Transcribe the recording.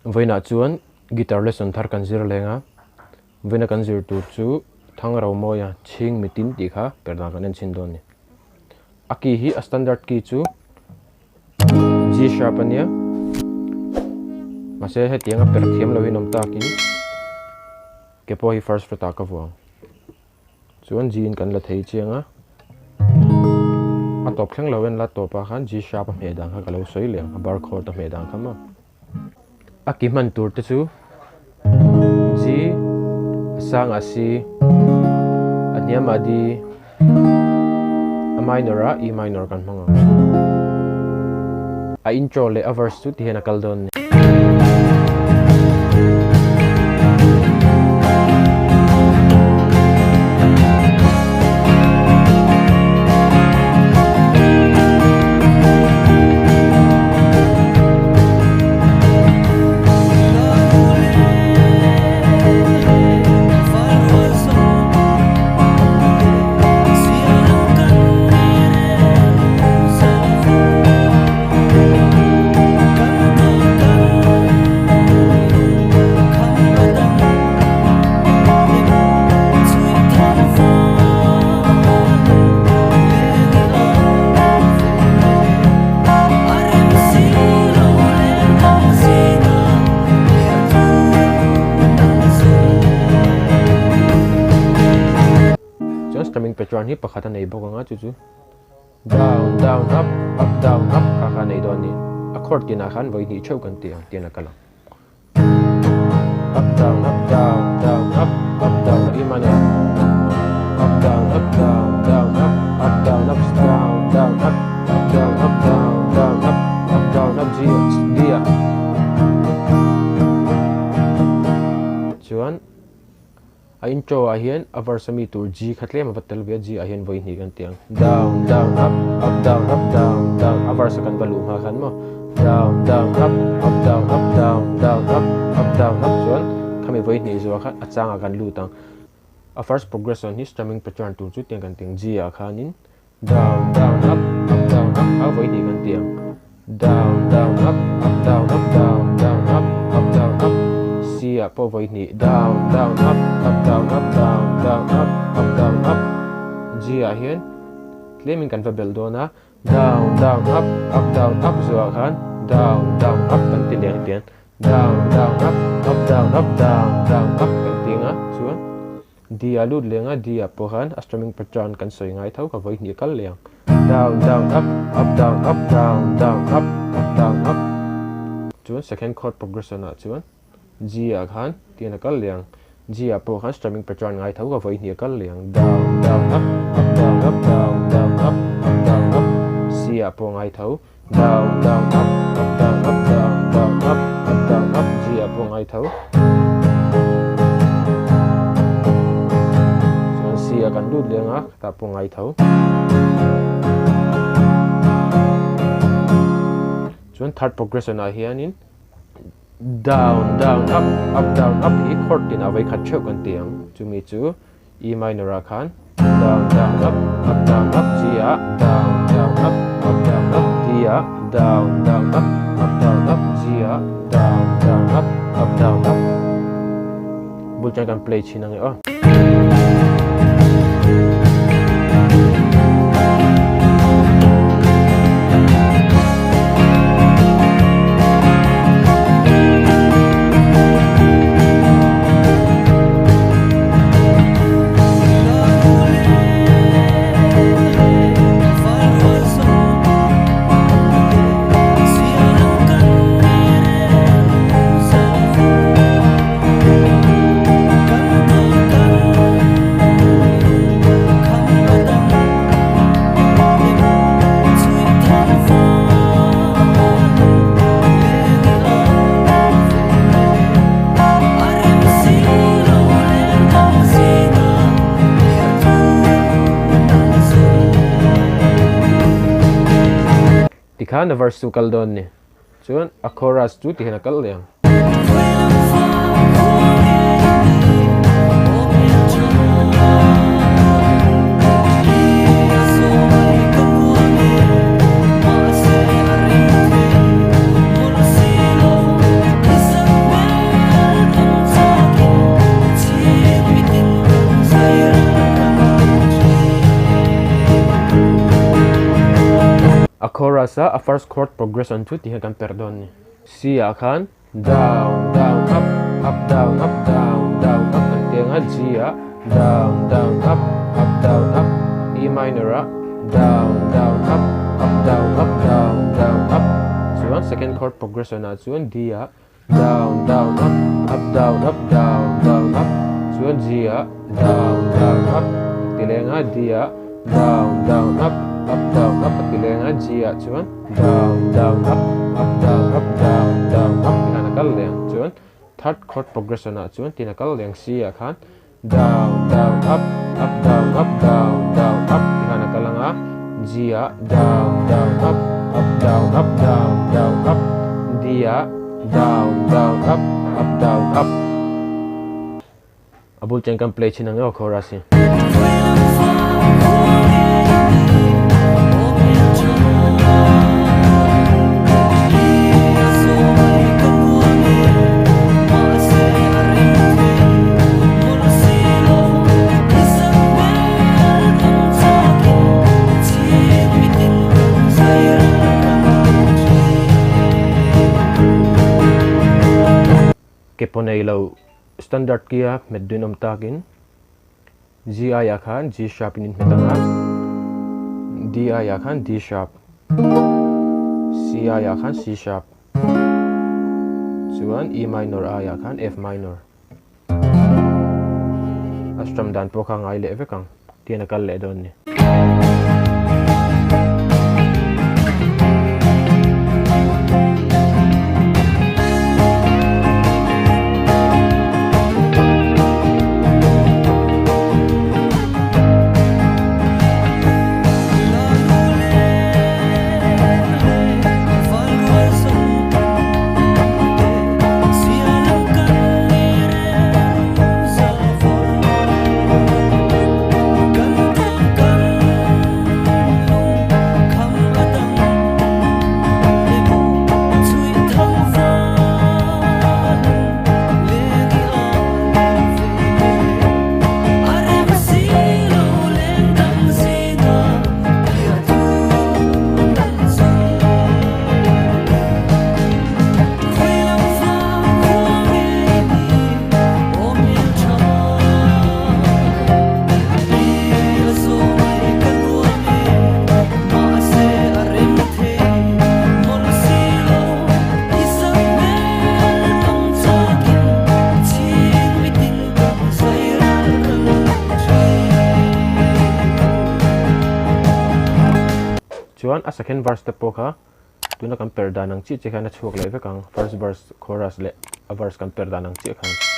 Vawiinah chuan guitar lesson thar kan zir leng a, vawiina kan zir tur chu Thangromawia chhing mitin tih kha perdan kan en chhin dawn a ni. A key hi a standard key chu G sharp a nia, mahse hetiang a per thiam loin awm takin ke pawh hi first fret ah ka vuah ang. Chuan G in kan la thei chiang a, a tawp thleng lo en la tawpah khan G sharp a hmeh dan kha ka lo sawi leh ang, a bar chord a hmeh dan kha maw. A ki hman tur te chu G, a sangah C, a hniamah D, a minor ah E minor kan hmang ang. A intro leh a verse chu tihian a kal dawn a ni. Chuan strumming pattern hi pakhat a nei bawk ang a chu chu down down up up down up kha kha a nei dawn a ni. A chord tinah khan vawi hnih theuh kan tih ang tian a kal ang. Up down up down down up up down a im a nia. Up down up down down up up down up down down up up down up down down up up down up G D a. Chuan A intro ah hian a verse ami tur G kha tlem a va tel ve a, G ah hian vawi hnih kan ti ang. Down down up up down up down down a verse a kan va luh hma khan maw down down up up down up down down up up down up chuan khami vawi hnih zuah khan a changah kan lut ang. A first progression hi strumming pattern tur chu tiang kan ti ang G ah khanin Down down up up down up kha vawi hnih kan ti ang. Down down up up down up down down up up down up C ah pawh vawi hnih down down up up down up down down up up down up G ah hian tlemin kan va belh dawn a down down up up down up zuah khan down down up kan ti leh ang tiang down down up up down up down down up kan ti ang a chuan D a lut leng a, D ah pawh khan a strumming pattern kan sawi ngai tho ka vawi hnih kal leh ang. Down down up up down up down down up up down up chuan second chord progression ah chuan G ah khan tian a kal leh ang. G ah pawh khan strumming pattern ngai tho ka vawi hnih kal leh ang. Down down up up down up down down up up down up C ah pawh ngai tho down down up up down up down down up up down up G ah pawh ngai tho. Chuan C ah kan lut leng a tah pawh ngai tho. Chuan third progression ah hianin down down up up down up hi chord tin ah vawikhat theuh kan ti ang chumi chu E minor ah khan down down up up down up G ah down down up up down up D ah down down up up down up G ah down down up up down up bul chuan kan play chhin ang e aw. Tikhan a verse chu kal dawn ni. Chuan a chorus chu tihian a kal leh ang. Chorus a a first chord progression chu ti hian kan perh dawn a ni. C ah khan down down up up down up down down up kan ti ang a, G ah down down up up down up, E minor ah down down up up down up down down up chuan second chord progression ah chuan D ah down down up up down up down down up chuan G ah down down up a ti leng a D ah down down up up down up a ti leng a G ah chuan down down up up down up down down up ti khan a kal leng chuan third chord progression ah chuan tin a kal leng C ah khan down down up up down up down down up ti khan a kal ang a G ah down down up up down up down down up D ah down down up up down up a bul chen kan play thin ang emaw chorus hi. Ke pawh nei lo standard kia hmet dun awm takin G aiah khan G sharp in in hmet ang a, D aiah khan D sharp, C aiah khan C sharp, chuan E minor aiah khan F minor. A strum dan pawh kha ngai leh vek ang tian a kal leh dawn a ni. Chuan a second verse te pawh kha tuna kan per dan ang chiah chiah khan a chhuak leh vek ang, first verse chorus leh a verse kan per dan ang chiah khan.